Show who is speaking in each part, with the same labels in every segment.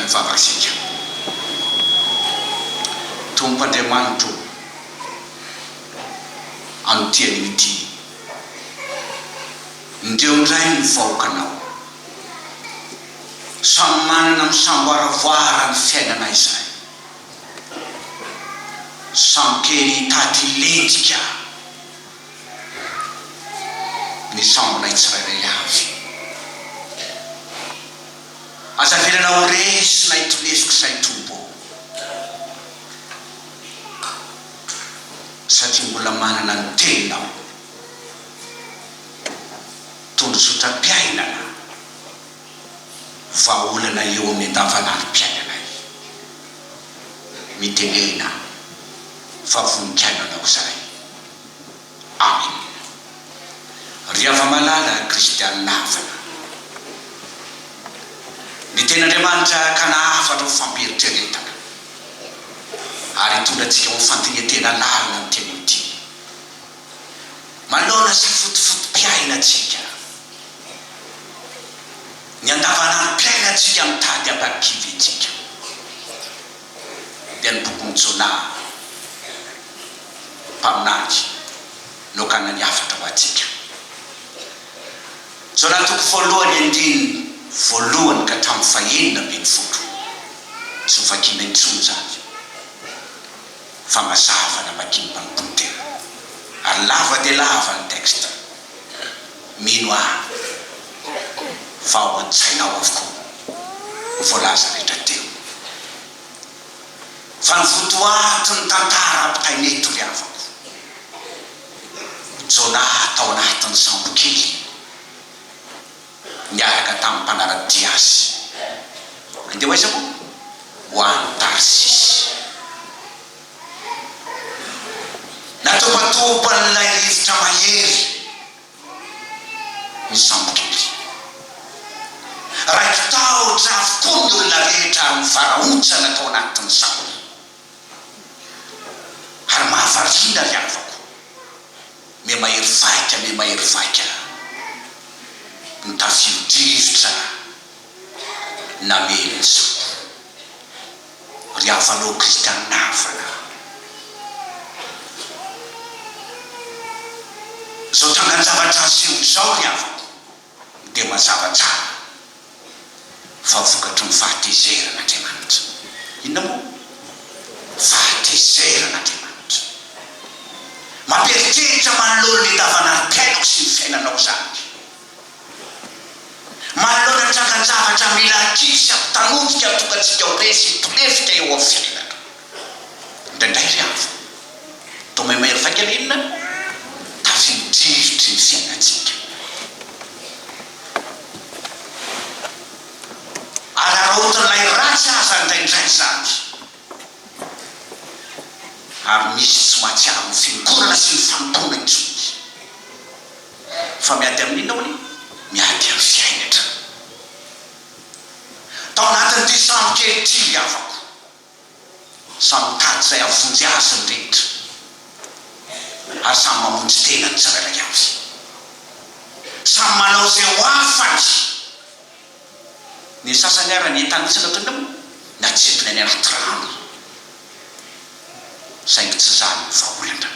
Speaker 1: Hiara-mivavaka isika. Tompo Andriamanitro ô, amin'ity anio ity, indreo indray ny vahoakanao. Samy manana misamboaravoara ny fiainana izay. Samy kely hitady hilentika ny sambonay tsirairay avy. Aza avelana ho resy na hitolefika izay Tompo ô. Satria mbola manana ny teninao. Tondrozotram-piainana. Vahaolana eo amin'ny andavanandrom-piainanay. Mitenena fa vonon-kiaino anao izahay. Amen. Ry hava-malala kristianina havana. Ny Tenin'Andriamanitra hakana hafatra ho fampieritreretana ary hitondra antsika ho fandinihan-tena lalina ny teny ity. Manoloana sy fotofoto-piainantsika. Ny andavanandrom-piainantsika mitady hampakivy antsika dia ny bokin'i Jonah mpaminany no hakana ny hafatra ho antsika. Jonah toko voalohany andininy voalohany ka hatramin'ny fahenina ambin'ny folo. Tsy ho vakiana intsony izany fa mazava namakian'ny mpanompony tena ary lava dia lava ny texte. Mino aho fa ao an-tsainao avokoa ny voalaza rehetra teo. Fa ny votoatin'ny tantara ampitaina eto ry havako, Jonah tao anatin'ny sambokely niaraka tamin'ny mpanara-dia azy. Andeha ho aiza moa? Ho any Tarsisy. Natopatopan'ilay rivotra mahery ny sambokely. Raiki-tahotra avokoa ny olona rehetra ary nivarahontsana tao anatin'ny sambo. Ary mahavariana ry havako, mihamahery vaika, mihamahery vaika ny tafio-drivotra namely ny sambo. Ry havanao kristianina havana, izao trangan-javatra aseho izao ry havako dia mazava tsara fa vokatry ny fahatezeran'Andriamanitra. Inona moa? Fahatezeran'Andriamanitra. Mampieritreritra manoloana ny andavanandrom-piainako sy ny fiainanao izany. Manoloana ny trangan-javatra mila ankivy sy ampitanondrika hahatonga antsika ho resy hitolefika eo amin'ny fiainana. Indraindray ry havana, toa maimahery vaika ilay inona? Tafio-drivotry ny fiainantsika. Araraotin'ilay ratsy aza indraindray izany. Ary misy tsy mahatsiaro ny fiangonana sy ny fanompoana intsony. Fa miady amin'ny inona hono e? Miady amin'ny fiainatra. Tao anatin'ity sambo kely ity ry havako, samy mitady izay hahavonjy azy ny rehetra, ary samy mamonjy tena ny tsirairay avy. Samy manao izay ho afany. Ny sasany ara ny entana mihitsy nataony moa natsipiny any anaty rano saingy tsy izany ny vahaolana.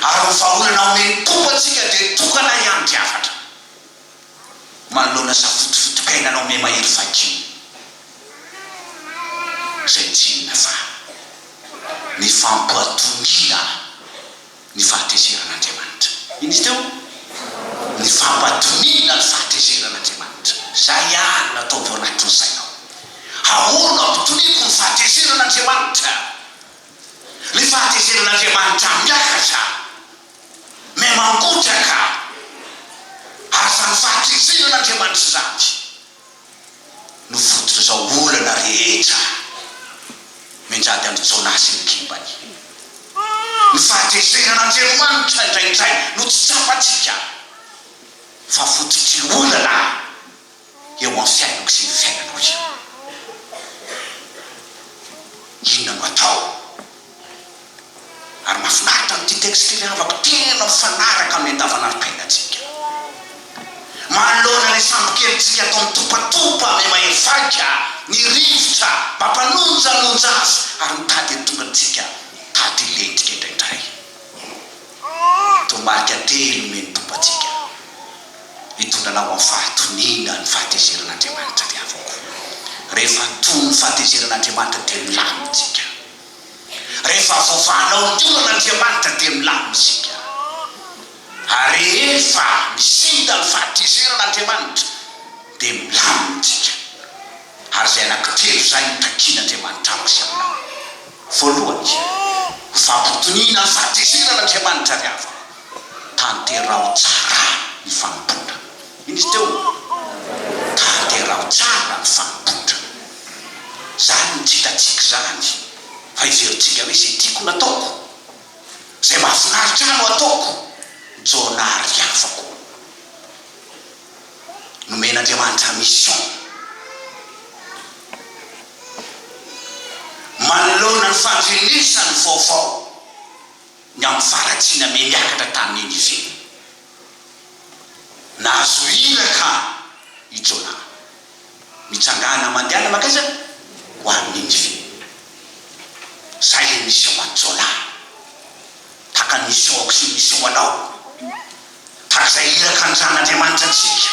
Speaker 1: Ary ny vahaolana omen'ny Tompo antsika dia tokana ihany ry havana. Manoloana safotofotom-piainana ome-mahery vaika io izay tsy inona fa ny fampiatoniana ny fahatezeran'Andriamanitra. Inona izy teo? Ny fampatoniana ny fahatezeran'Andriamanitra. Izay ihany no ataovy ao anatin'ny sainao. Ahoana no hampitoniako ny fahatezeran'Andriamanitra? Ny fahatezeran'Andriamanitra miakatra, miha-mangotraka, ary izany fahatezeran'Andriamanitra izany no fototr'izao olana rehetra mianjady amin'i Jonah sy ny kimbany. Ny fahatezeran'Andriamanitra indraindray no tsy tsapantsika fa fototry olana eo amin'ny fiainako sy ny fiainanao io. Inona no atao? Ary mahafinaritra an'ity texte ity ry havako, tena mifanaraka amin'ny andavanandrom-piainantsika. Manoloana ilay sambokelintsika atao mitopatopa miha-mahery vaika. Ny rivotra mampanonjanonja azy ary mitady hahatonga antsika tady hilentika indraindray. Toromarika telo omen'ny Tompo antsika hitondra anao amin'ny fahatoniana ny fahatezeran'Andriamanitra ry havako. Rehefa tony ny fahatezeran'Andriamanitra dia milamina isika. Rehefa voavahanao ny olan'Andriamanitra dia milamina isika. Ary rehefa misinda ny fahatezeran'Andriamanitra dia milamina isika. Ary izay anankitelo izay no takian'Andriamanitra amiko sy aminao. Voalohany, ho fampitoniana ny fahatezeran'Andriamanitra ry havana, tanteraho tsara ny fanompoana. Inona izy teo? Tanteraho tsara ny fanompoana. Izany no tsy hitantsika izany fa heverintsika hoe izay tiako no ataoko. Izay mahafinaritra ahy no ataoko. Jona ry havako. Nomen'Andriamanitra mission. Manoloana ny fandrenesany vaovao ny amin'ny faharatsiana miha-miakatra tany Ninive, nahazo iraka i Jona. Mitsangàna mandehana mankaiza? Ho any Ninive. Zay le mission an'i Jona. Tahaka ny mission ako sy ny mission anao. Tahaka izay iraka anjaran'Andriamanitra antsika.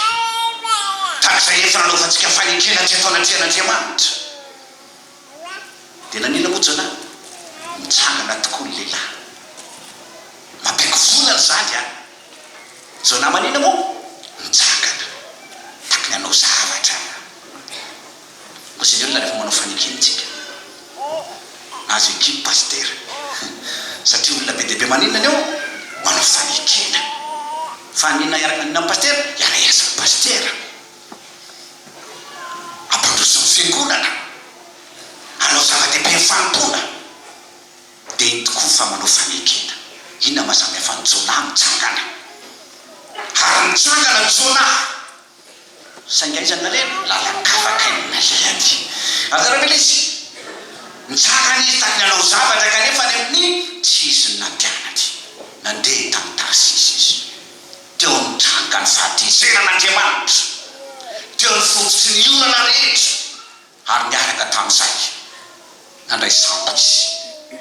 Speaker 1: Tahaka izay efa nanaovantsika fanekena teto anatrehan'Andriamanitra. Dia naninona moa Jonah? Nitsangana tokoa ny lehilahy. Mampiaiky volana izany an! Jonah maninona moa? Nitsangana. Tahaka ny hanao zavatra. Kosa ny olona rehefa manao fanekena tsika. Nahazo equipe pasitera. Satria olona be dia be maninona ny eo? Manao fanekena. Fa haninona hiaraka haninona amin'i pasitera? Hiara hiasa amin'i pasitera. Hampandroso ny fiangonana. Hanao zava-dehibe ny fanompoana. Dia iny tokoa fa manao fanekena. Inona maha samy hafa an'i Jonah mitsangana? Ary nitsangana Jonah. Saingy aiza no nalehany? Lalan-kafa kay no nalehany. Azonareo ve ilay izy? Nitsangana izy tamin'ny hanao zavatra kanefa any amin'ny tsy izy no nandehanany. Nandeha tamin'ny Tarsisy izy. Teo no nitranga ny fahatezeran'Andriamanitra. Teo ny fototry ny olana rehetra. Ary niaraka tamin'izay, nandray sambo izy.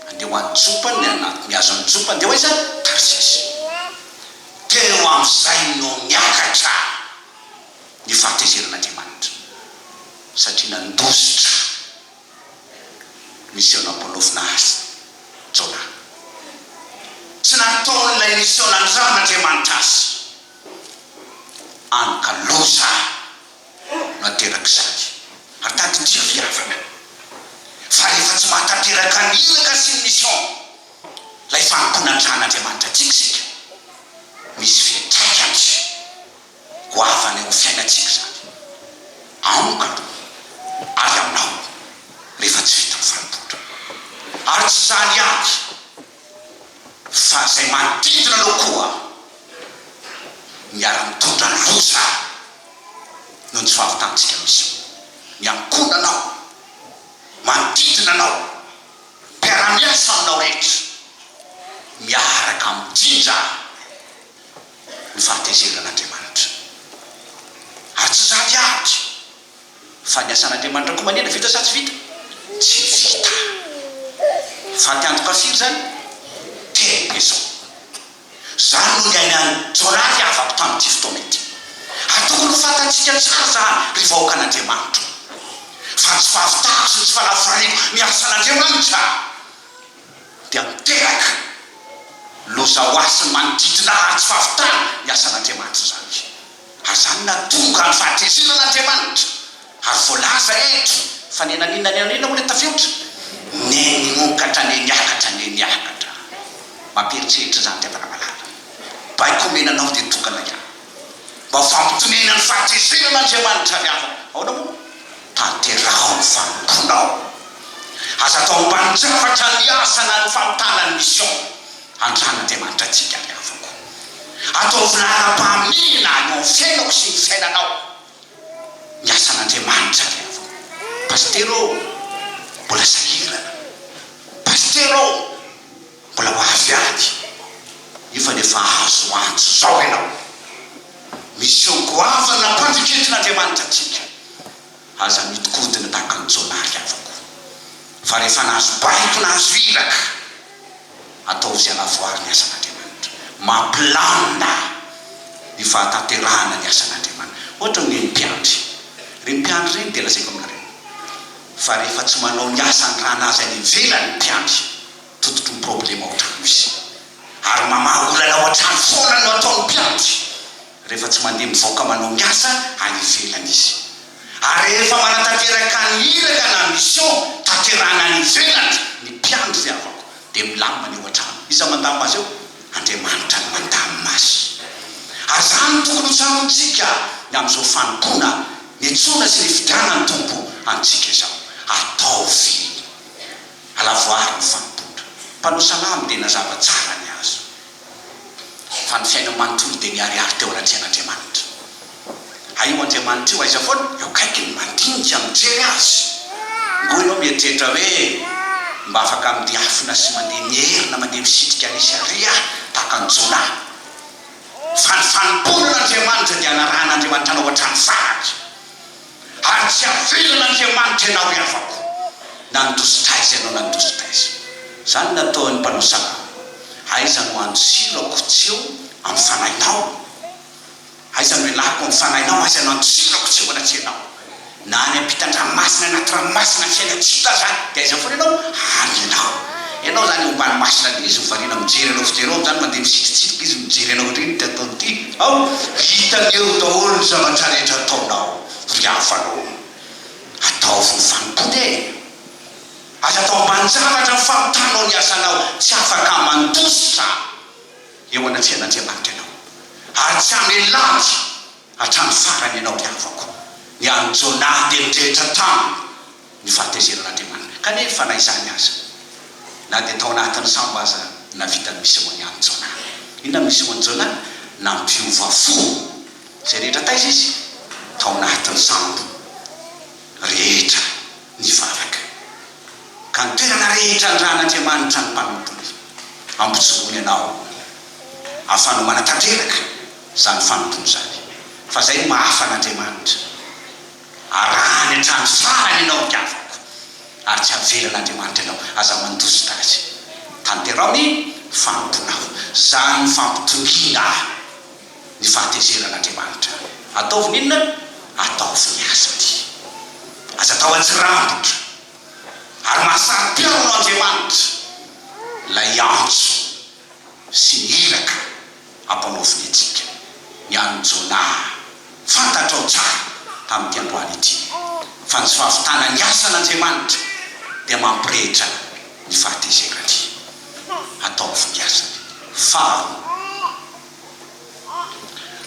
Speaker 1: Handeha ho any Jopa, nihazo an'i Jopa, handeha ho aiza? Tarsisy. Teo amin'izay no niakatra ny fahatezeran'Andriamanitra, satria nandositra ny seho nampanaovina azy Jona. Tsy nataon'ilay niseho nandran'Andriamanitra azy any ka loza no aterak'izany. Ary tadidio ry havana fa rehefa tsy mahatanteraka ny iraka sy ny mission, ilay fanompoana an-tran'Andriamanitra antsika isika, misy fiantraikany goavana eo amin'ny fiainantsika izany. Amiko aloha ary aminao rehefa tsy vita ny fanompoana. Ary tsy izany ihany fa izay manodidina anao koa miara-mitondra loza. noho ny tsy fahavitantsika mission. Ny ankohonanao, manodidina anao, mpiara-miasa aminao rehetra, miaraka mijinja ny fahatezeran'Andriamanitra. Ary tsy izany ihany, fa ny asan'Andriamanitra koa manina, vita sa tsy vita? Tsy vita. Faty antoka firy izany? Telo maison. Izany no niainan'i Jonah ry havako tamin'ity fotoana ity. Ary tokony ho fantatsika tsara izany, ry vahoakan'Andriamanitra ô, fa ny tsy fahavitako sy ny tsy fanavorariako ny asan'Andriamanitra dia miteraka loza ho ahy sy ny manodidina ahy ary tsy fahavitana ny asan'Andriamanitra izany. Ary izany nahatonga ny fahatezeran'Andriamanitra. Ary voalaza eto fa ne naninona ne naninona moa le tafiotra? Ne niokatra ne niakatra ne niakatra. Mampieritreritra izany ry havana malala. Baiko omena anao dia tokana ihany. Mba ho fampitonena ny fahatezeran'Andriamanitra ry havana. Ahoana moa? Tanteraho ny fanompoanao. Aza atao ambanin-javatra ny asa na ny famitana ny mission andran'Andriamanitra antsika ry havako. Ataovy laharam-pahamehana eo amin'ny fiainako sy ny fiainanao. Ny asan'Andriamanitra ry havana. Pasitera ô, mbola sahirana. Pasitera ô, mbola ho avy any. Nefa efa azo antso izao ianao. Mission goavana nampandriketin'Andriamanitra antsika. Aza mihodinkodina tahaka an'i Jonah ry havako. Fa rehefa nahazo baiko nahazo iraka, ataovy izay halavoary ny asan'Andriamanitra. Mampilamina ny fahatanterahana ny asan'Andriamanitra. Ohatra ny mpiandry. Ireny mpiandry ireny dia lazaiko aminareo fa rehefa tsy manao ny asa anirahana azy any ivelany ny mpiandry, tototry ny problema ao an-trano izy. Ary mamaha olana ao an-trano foana no ataon'ny mpiandry rehefa tsy mandeha mivoaka manao ny asa any ivelany izy. Ary rehefa manatanteraka ny iraka na mission tanterahana any ivelany ny mpiandry ry havako dia milamina ny ao an-trano. Iza mandamina azy eo? Andriamanitra no mandamina azy. Ary izany no tokony ho tsaroantsika ny amin'izao fanompoana niantsoana sy nifidianan'ny Tompo antsika izao. Ataovy Halavoary ny fanompoana. Mpanao salamo dia nazava tsara ny azy fa ny fiainany manontolo dia niharihary teo anatrehan'Andriamanitra. Hay io Andriamanitra io aiza foana? Eo akaikiny, mandinika, mijery azy. Ngoa ianao mieritreritra hoe mba afaka miafina sy mandeha mierina, mandeha misitrika ary sy ary aho tahaka an'i Jonah. Fa ny fanompoana an'Andriamanitra dia anarahan'Andriamanitra anao hatramin'ny farany. Ary tsy avelan'Andriamanitra ianao ry havako, na nandositra aiza ianao na nandositra aiza. Izany no nataon'ny mpanao salamo, Aiza no handosirako tsy eo amin'ny fanahinao? Aiza no ialako amin'ny fanahinao? Aiza no handosirako tsy eo anatrehanao? Na any ampitan-dranomasina, anaty ranomasina, ny fiainan-tsika aza, dia aiza foana ianao? Any ianao. Ianao izany eo ambany masina dia izy variana mijery anao fijery ao amin'izany mandeha misitrisitrika izy mijery anao ohatry inona ity ataony ity ao hitany eo daholo ny zavatra rehetra ataonao ry havana ô ataovy ny fanompoana e aza atao ambanin-javatra ny fahotanao ny asanao tsy afaka mandositra eo anatrehan'Andriamanitra ianao ary tsy hamelany hatramin'ny farany ianao ry havako ny an'i Jonah dia nirehitra taminy ny fahatezeran'Andriamanitra. Kanefa na izany aza, na dia tao anatin'ny sambo aza, nahavita ny mission-ny ihany Jonah. Inona ny mission-n'i Jonah? Nampiova fo izay rehetra taiza izy? Tao anatin'ny sambo rehetra nivavaka. Ka ny toerana rehetra andrahan'Andriamanitra ny mpanompony, ampijoroany anao ahafahanao manatanteraka izany fanompoana izany. Fa izay no maha-hafa an'Andriamanitra. Arahany hatrany farany ianao ry havako, ary tsy havelan'Andriamanitra ianao. Aza mandositra Azy. Tanteraho ny fanompoanao. Izany fampitoniana ny fahatezeran'Andriamanitra. Ataovy ny inona? Ataovy ny asany. Aza atao an-tsirambotra. Ary mahasaro-piaro Andriamanitra ilay antso sy ny iraka ampanaoviny antsika. Ny an'i Jonah, fantatrao tsara tamin'ity androany ity fa ny tsy fahavitana ny asan'Andriamanitra dia mampirehitra ny fahatezerany. Ataovy ny asany. Faharoa,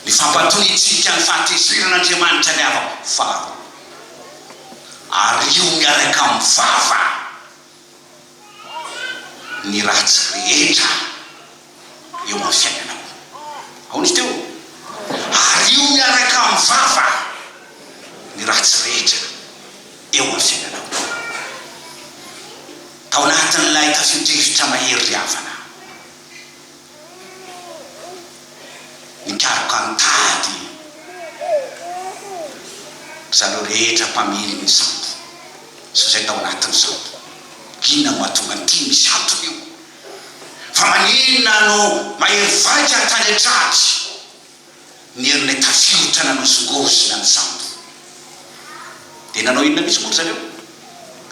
Speaker 1: ny fampatoniantsika ny fahatezeran'Andriamanitra ny havako. Faharoa, ario miaraka amin'ny vava. ny ratsy rehetra eo amin'ny fiainanao. Ahoana izy teo? Ario miaraka amin'ny vava ny ratsy rehetra eo amin'ny fiainanao. Tao anatin'ilay tafio-drivotra mahery ry havana. Nikaroka nitady ry zareo rehetra mpamily ny sambo sy izay tao anatin'ny sambo. Inona no mahatonga an'ity? Misy antony io. Fa maninona no mahery vaika hatrany an-tratry ny herin'ilay tafiotra nanozongozona ny sambo? Dia nanao inona mihitsy moa ry zareo?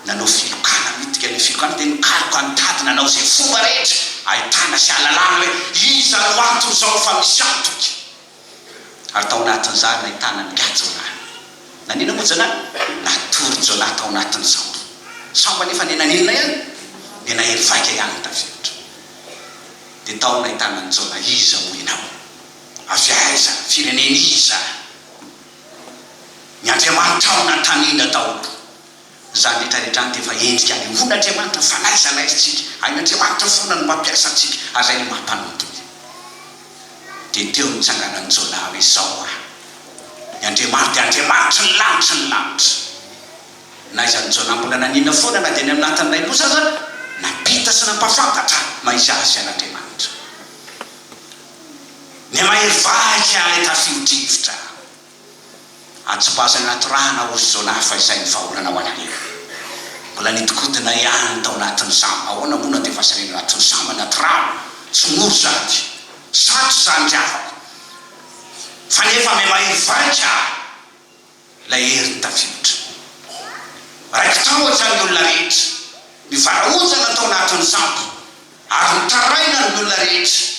Speaker 1: Nanao filokana mihitsy, dikan'ilay filokana dia nikaroka nitady nanao izay fomba rehetra ahitana sy ahalalana hoe iza no anton'izao fa misy antony. Ary tao anatin'izany nahitana an'ingahy Jonah. Naninona moa Jonah? Natory Jonah tao anatin'ny sambo. Sambo anefa dia naninona ihany? Dia nahery vaika ihany ny tafiotra. Dia tao nahitana an'i Jonah, iza moa ianao? Avy aiza? Firenena iza? Ny Andriamanitrao nantanina daholo. Izany rehetra rehetra izany dia efa endrika anehoan'Andriamanitra fa n'aiza n'aiza isika, hain'Andriamanitra foana ny mampiasa antsika ary izay no maha mpanompony. Dia teo no nitsanganan'i Jonah hoe izao aho. Ny Andriamanitra dia Andriamanitry ny lanitry ny lanitra. Na aiza an'i Jonah mbola nanina foana na dia any anatin'ilay loza aza, nampita sy nampahafantatra maha izy azy an'Andriamanitra. Ny mahery vaika ilay tafio-drivotra. Atsipazo any anaty rano aho hozy Jonah fa izay ny vahaolana ho anareo. Mbola nidinkodina ihany tao anatin'ny sambo. Ahoana moa no andefasana eny anatin'ny sambo anaty rano? Tsy mora izany. Sarotra izany ry havako. Fa nefa miha-mahery vaika ilay herin'ny tafiotra. Raiki-tahotra ny olona rehetra. Nivarahontsana tao anatin'ny sambo ary nitaraina ny olona rehetra.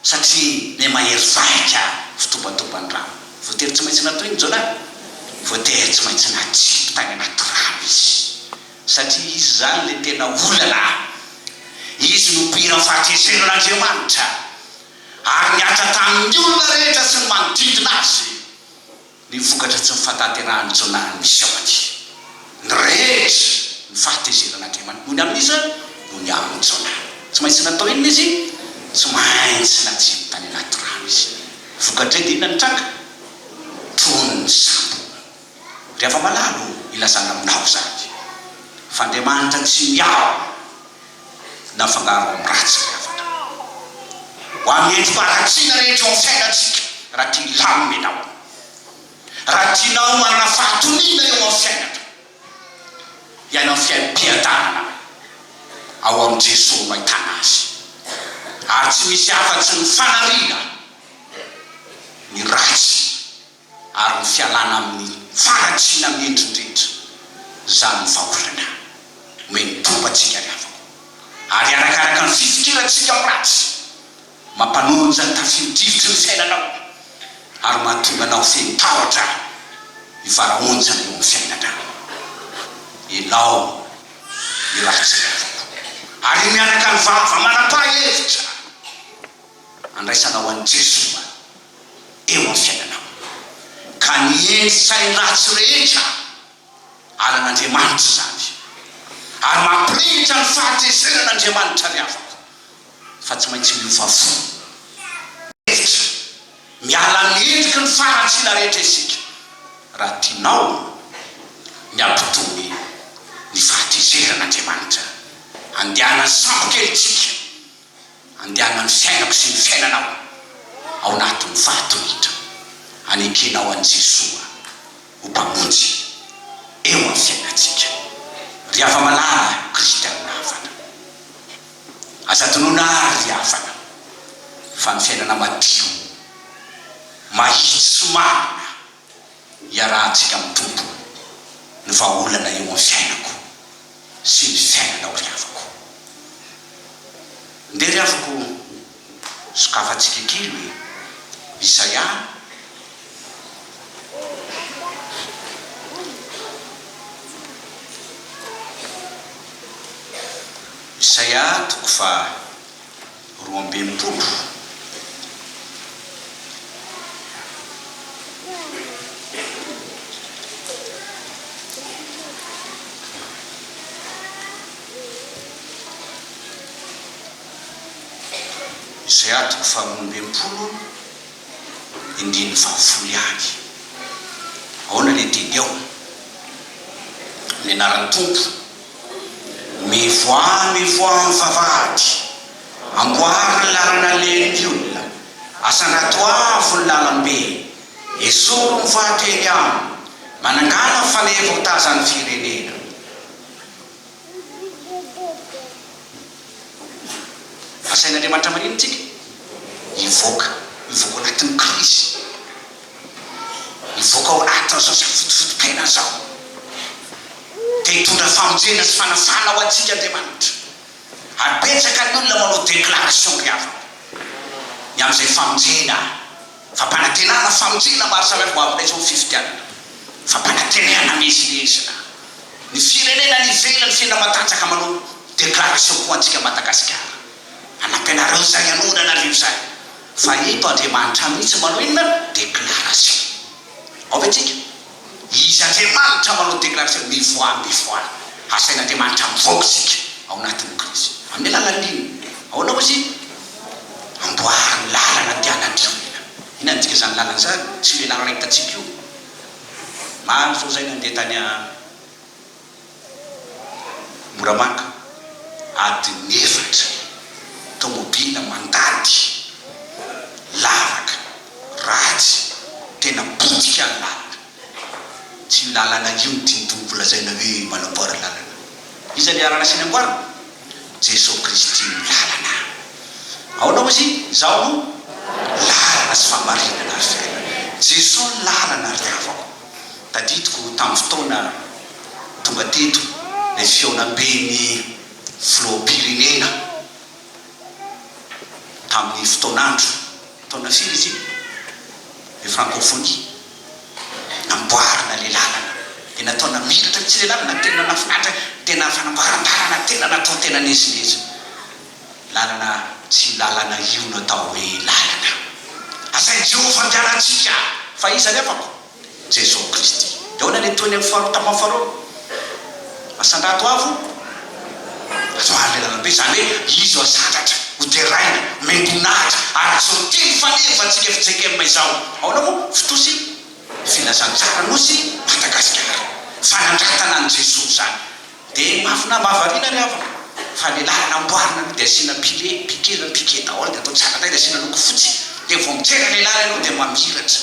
Speaker 1: Satria le mahery vaika fitobatoban'ny rano. Voatery tsy maintsy natao iny Jonah? Voatery tsy maintsy natsipy tany anaty rano izy. Satria izy izany le tena olana. Izy no mpihira fahatezeran'Andriamanitra. Ary nihatra tamin'ny olona rehetra sy ny manodidina azy. Ny vokatra tsy ny fahatanterahan'i Jonah ny mission-ny. Ny rehetra, ny fahatezeran'Andriamanitra. Noho ny amin'iza? Noho ny amin'i Jonah. Tsy maintsy natao inona izy? Tsy maintsy natsipy tany anaty rano izy. Vokatr'izay dia inona no nitranga? Tony ny sambo. Ry hava-malala ô, ilazana aminao izany, fa Andriamanitra tsy miaho nafangaro amin'ny ratsy ry havana. Ho amin'ny endri-paharatsiana rehetra eo amin'ny fiainantsika, raha tia hilamina ianao, raha tianao hanana fahatoniana eo amin'ny fiainana, hiaina amin'ny fiainam-piadanana ao amin'i Jesoa no ahitana azy. Ary tsy misy afa-tsy ny fanariana ny ratsy ary ny fialana amin'ny faharatsiana amin'ny endriny rehetra, izany ny vahaolana omen'ny Tompo antsika ry havako. Ary arakaraka ny fifikirantsika amin'ny ratsy, mampanonja ny tafio-drivotry ny fiainanao ary mahatonga anao feno tahotra hivarahontsana eo amin'ny fiainana. Ianao ny ratsy ry havako. Ary miaraka ny vava manam-pahevitra andraisanao an'i Jesoa. eo amin'ny fiainanao. Ka ny endri-tsain-dratsy rehetra alan'Andriamanitra izany, ary mampirehitra ny fahatezeran'Andriamanitra ry havako, fa tsy maintsy miova fo, hevitra, miala amin'ny endriky ny faharatsiana rehetra isika, raha tianao ny hampitony ny fahatezeran'Andriamanitra. Andehanan'ny sambo kelintsika. Andehanan'ny fiainako sy ny fiainanao ao anatin'ny fahatoniana anekenao an'i Jesoa ho Mpamonjy eo amin'ny fiainantsika. Ry hava-malala kristianina havana, aza adinoina àry ry havana fa ny fiainana madio, mahitsy sy marina iarahantsika amin'ny Tompo no vahaolana eo amin'ny fiainako sy ny fiainanao ry havako. Ndeha ry havako sokafantsika kely hoe Isaia Isaia toko faha 62. Isaia toko faharoa amby 60, andininy fahafolo ihany. Ahoana ilay teny ao? Amin'ny anaran'ny Tompo. Mivoaha, mivoaha amin'ny vavahady. Amboary ny lalana alehan'ny olona. Asandrato avo ny lalambe. Esory ny vato eny aminy. Manangàna faneva ho tazan'ny firenena. Asain'Andriamanitra maninona tsika? Hivoaka. Hivoaka ao anatin'ny krizy. Hivoaka ao anatin'izao safotofotom-piainana izao. Te hitondra famonjena sy fanafahana ho antsika Andriamanitra. Ary betsaka ny olona manao déclaration ry havana ny amin'izay famonjena, fampanantenana famonjena maro samihafa ho avy indray izao ny fifidianana, fampanantenana miezinezina. Ny firenena any ivelany firenena matanjaka manao déclaration koa antsika Madagasikara. Hanampy anareo izay hanohana anareo izay. Fa eto Andriamanitra mihitsy manao inona? Déclaration. Ao ve tsika? Izy Andriamanitra manao déclaration, mivoaha, mivoaha. Asain'Andriamanitra mivoaka isika ao anatin'ny krizy. Amin'ny alalan'ny inona? Ahoana hozy? Amboary ny lalana andehanan'ny olona. Inona no dikan'izany lalana izany? Tsy ilay lalana hitantsika io. Maro izao izay nandeha tany Moramanga, adiny efatra, tomobile mandady, lavaka, ratsy, tena potika ny lalana. Tsy io lalana io no tian'ny Tompo lazaina hoe manamboara lalana. Iza ilay lalana asiana amboarina? Jesoa Kristy no lalana. Ahoana hozy? Izaho no lalana sy fahamarinana ary fiainana. Jesoa no lalana ry havako. Tadidiko tamin'ny fotoana tonga teto ilay fihaonamben'ny filoham-pirenena tamin'ny fotoan'andro, taona firy izy iny? Ilay francophonie. Namboarina ilay lalana, dia natao namiratra mihitsy ilay lalana, tena nahafinaritra, tena fanamboaran-dalana, tena natao tena nezineza. Lalana, tsy io lalana io no atao hoe lalana. Asain'i Jehovah andehanantsika, fa iza ny afako? Jesoa Kristy. Dia ahoana ilay tohiny amin'ny faharoa tapany faharoa? Asandrato avo, azo ary ilay lalambe, izany hoe izy io asandratra, hoderaina, omem-boninahitra, araka izao teny fanevantsika fjkm izao. Ahoana moa? Fitosy filazantsara nosy Madagasikara. Fanandratana an'i Jesoa izany. Dia mafy mahavariana ry havana fa le lalana amboarina aloha dia asiana pile, piquet zany, piquet daholo dia atao tsara indray dia asiana loko fotsy dia vao mijery ilay lalana ianao dia mamiratra.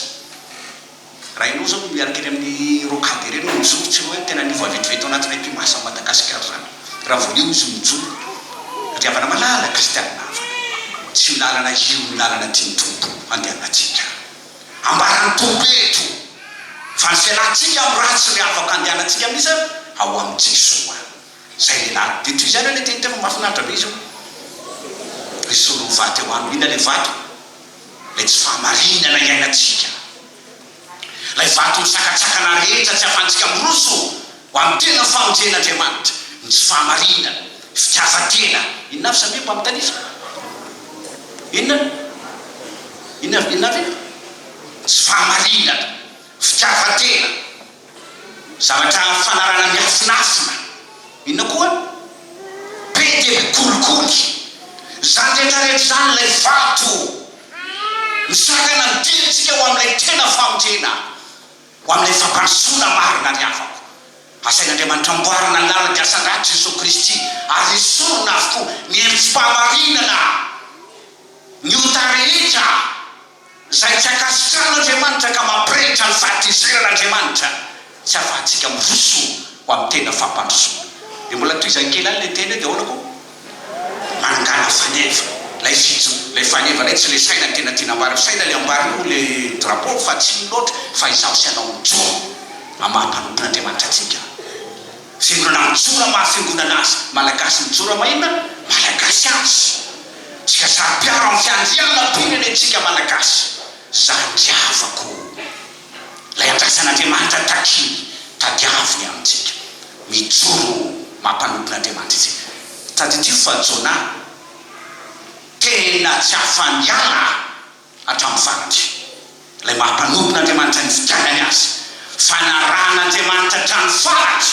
Speaker 1: Raha ianao zao miaraka eny amin'ny rocade ireny no mijoro tsy hoe tena niova vetivety ao anatin'ny epimaso an'i Madagasikara izany raha vao eo izy mijoro. Ry havana malala kristianina havana, tsy io lalana io no lalana tian'ny Tompo handehanantsika. Ambaran'ny Tompo eto fa ny fialantsika amin'ny ratsy ny afaka andehanantsika amin'iza? Ao amin'i Jesoa. Izay lehilahy. Dia toy izany ilay teny teo fa mahafinaritra be izy io. Esory ny vato eo aminy. Inona ilay vato? Ilay tsy fahamarinana iainantsika. Ilay vato misakatsakana rehetra tsy ahafahantsika miroso ho amin'ny tena famonjen'Andriamanitra. Ny tsy fahamarinana, fitiavan-tena. Inona avy Samia mba mitanisa? Inona? Inona inona avy? Tsy fahamarinana, fitiavan-tena, zavatra fanarahana miafinafina, inona koa? Be dia be kolikoly. Izany rehetra rehetra izany ilay vato misakana ny diantsika ho amin'ilay tena famonjena, ho amin'ilay fampandrosoana marina ry havako. Asain'Andriamanitra amboarina ny lalana dia asandratra Jesoa Kristy ary esorina avokoa ny herim-tsy-pahamarinana. Ny ota rehetra izay tsy ankasitrahan'Andriamanitra ka mampirehitra ny fahatezeran'Andriamanitra, tsy ahafahantsika miroso ho amin'ny tena fampandrosoana. Dia mbola tohizany kely ihany ilay teny hoe dia ahoana koa? Manangana faneva. Ilay fijo, ilay faneva ilay tsy ilay saina no tena tiana ambara. Saina ilay ambara io ilay drapeau fa tsy ino loatra fa izaho sy ianao mijoro amin'ny maha mpanompon'Andriamanitra antsika. Fiangonana mijoro amin'ny maha fiangonana azy, Malagasy mijoro amin'ny maha inona? Malagasy azy. Tsika saro-piaro amin'ny fiandrianam-pirenentsika Malagasy. Zany ry havako o. Ilay andrasan'Andriamanitra takiny, tadiaviny amintsika. Mijoro maha mpanompon'Andriamanitra isika. Tadidio fa Jonah tena tsy afa-niala. hatramin'ny farany. Ilay maha mpanompon'Andriamanitra nifidianany azy. Fanarahan'Andriamanitra hatramin'ny farany,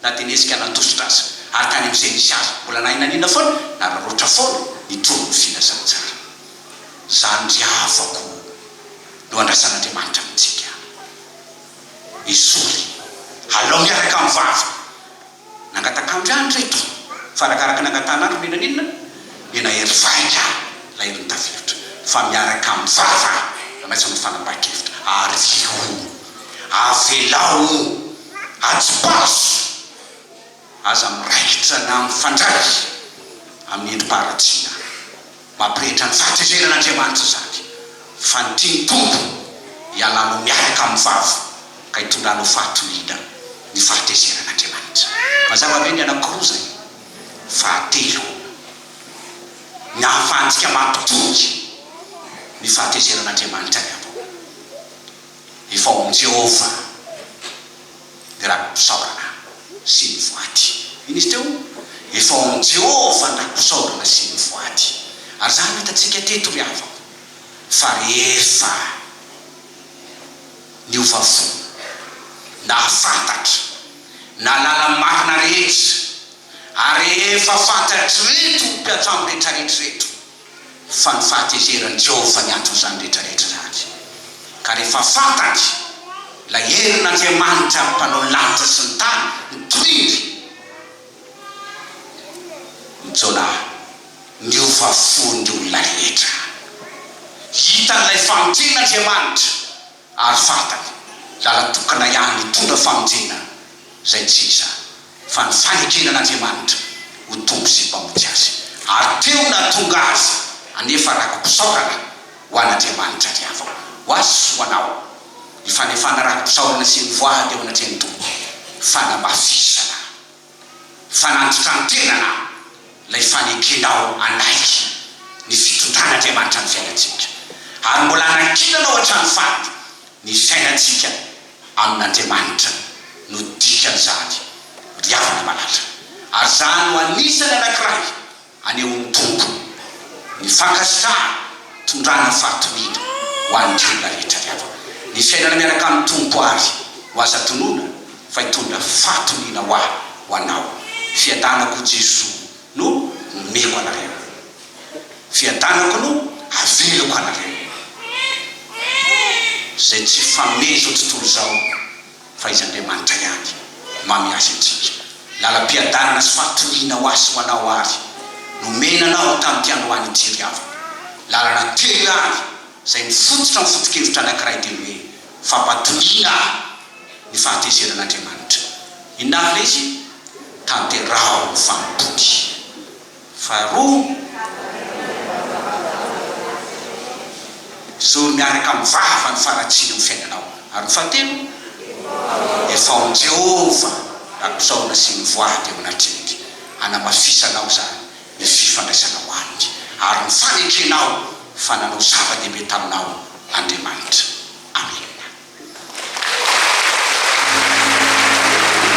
Speaker 1: na dia niezaka nandositra aza, ary tany amin'izay nisy azy, mbola nahay naninona foana? Nararaotra foana nitory ny filazantsara. Izany ry havako no andrasan'Andriamanitra amintsika. Esory. Alao miaraka amin'ny vava. Nangatak'andro ihany ireto, fa arakaraka nangatahan'andro no naninona? Ny nahery vaika ilay herin'ny tafiotra, fa miaraka amin'ny vava andraisana fanapahan-kevitra, ary io avelao atsipazo, aza miraikitra na mifandray amin'ny endri-paharatsiana. Mampirehitra ny fahatezeran'Andriamanitra izany, fa ny tian'ny Tompo hialanao miaraka amin'ny vava ka hitondranao fahatoniana ny fahatezeran'Andriamanitra. Mazava ve ny anankiroa izay? Fahatelo, ny ahafahantsika mampitony ny fahatezeran'Andriamanitra ny anao. Efa ao amin'i Jehovah ny raki-pisaorana sy ny voady. Inona izy teo? Efa ao amin'i Jehovah ny raki-pisaorana sy ny voady. Ary izany no hitantsika teto, ry havako, fa rehefa niova fo, nahafantatra, nahalala ny marina rehetra, ary rehefa fantatr'ireto mpiantsambo rehetrarehetra ireto, fa ny fahatezeran'i Jehovah ny anton'izany rehetrarehetra izany. Ka rehefa fantany ilay herin'Andriamanitra Mpanao ny lanitra sy ny tany, nitorindry ny Jonah, niova fo ny olona rehetra. Hitan'ilay famonjen'Andriamanitra ary fantany. Lala-tokana ihany hitondra famonjena izay tsy iza fa ny fanekena an'Andriamanitra ho Tompo sy Mpamonjy azy. Ary teo nahatonga azy hanefa raki-pisaorana ho an'Andriamanitra ry havako. Ho azy sy ho anao ny fanefana raki-pisaorana sy ny voady eo anatrehan'ny Tompo. Fanamafisana. Fanantitranterana ilay fanekenao hanaiky ny fitondran'Andriamanitra ny fiainantsika. Ary mbola anankinanao hatrany farany ny fiainantsika amin'Andriamanitra no dikan'izany ry havana malala. Ary izany no anisany anankiray Anehoan'ny Tompo ny fankasitrahana, tondrana fahatoniana ho an'ny olona rehetra ry havana. Ny fiainana miaraka amin'ny Tompo àry no aza tonona fa hitondra fahatoniana ho ahy, ho anao. Fiadanako Jesoa no omeko anareo. Fiadanako no avelako anareo. Izay tsy fanome izao tontolo izao. Fa Izy Andriamanitra ihany mamy azy antsika. Lalam-piadanana sy fahatoniana ho ahy sy ho anao àry nomena anao tamin'ity androany ity ry havana. Lalana telo ihany izay mifototra amin'ny foto-kevitra anankiray dia ny hoe fampatoniana ny fahatezeran'Andriamanitra. Inona avy ilay izy? Tanteraho ny fanompoany. Faharoa, zoro miaraka amin'ny vava ny faharatsiana amin'ny fiainanao. Ary ny fahatelo, efa ao amin'i Jehovah rakosaona sy ny voady eo anatrehiny. Hanamafisanao izany ny fifandraisanao aminy, ary ny fanekenao fa nanao zava-dehibe taminao Andriamanitra. Amena.